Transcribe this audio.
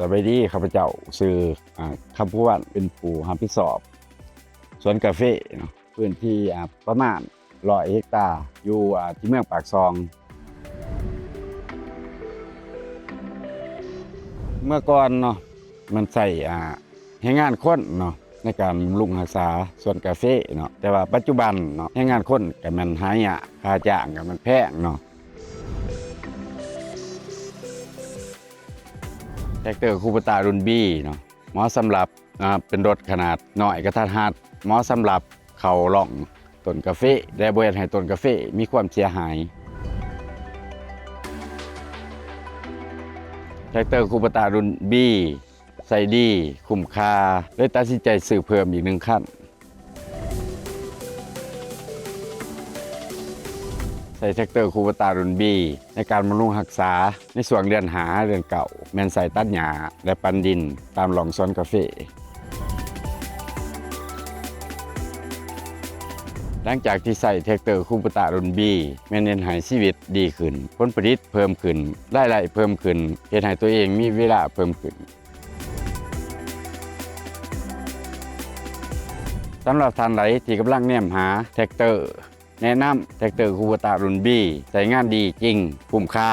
ສະບາຍດີ ຂ້າພະເຈົ້າຊື່ ອາ ຄຳພູວັນ ເປັນຜູ້ຮັບຜິດຊອບສວນກາເຟເນາະ ພື້ນທີ່ ອາ ປະມານຮ້ອຍເຮັກຕາ ຢູ່ ອາ ທີ່ເມືອງປາກຊ່ອງ. ເມື່ອກ່ອນເນາະ ມັນໃຊ້ ອາ ແຮງງານຄົນເນາະ ໃນການບຳລຸງຮັກສາສວນກາເຟເນາະ, ແຕ່ວ່າປັດຈຸບັນເນາະ ແຮງງານຄົນກໍແມ່ນຫາຍາກ, ຄ່າຈ້າງກໍແມ່ນແພງເນາະ. ແທຣັກເຕີຄູໂບຕ້າລຸ້ນ B ເນາະ ເໝາະສຳລັບ ອາ ເປັນລົດຂະໜາດນ້ອຍກະທັດຮັດ, ເໝາະສຳລັບເຂົ້າຮ່ອງຕົ້ນກາເຟ ແລະ ບໍ່ເຮັດໃຫ້ຕົ້ນກາເຟມີຄວາມເສຍຫາຍ. ແທຣັກເຕີຄູໂບຕ້າລຸ້ນ B ໃຊ້ດີ, ຄຸ້ມຄ່າ, ເລີຍຕັດສິນໃຈຊື້ເພີ່ມອີກໜຶ່ງຄັນ. ໃຊ້ແທຣັກເຕີຄູໂບຕ້າລຸ້ນ B ໃນການບຳລຸງຮັກສາໃນຊ່ວງເດືອນຫ້າ ເດືອນເກົ້າ ແມ່ນໃຊ້ຕັດຫຍ້າ ແລະ ປັ່ນດິນຕາມຮ່ອງສວນກາເຟ. ຫຼັງຈາກທີ່ໃຊ້ແທຣັກເຕີຄູໂບຕ້າລຸ້ນ B ແມ່ນເຮັດໃຫ້ຊີວິດດີຂຶ້ນ, ຜົນຜະລິດເພີ່ມຂຶ້ນ, ລາຍໄດ້ເພີ່ມຂຶ້ນ, ເຮັດໃຫ້ຕົວເອງມີເວລາເພີ່ມຂຶ້ນ. ສຳລັບທ່ານໃດທີ່ກຳລັງແນມຫາແທຣັກເຕີ, ແນະນຳແທຣັກເຕີຄູໂບຕ້າລຸ້ນ B ໃຊ້ງານດີຈິງ, ຄຸ້ມຄ່າ,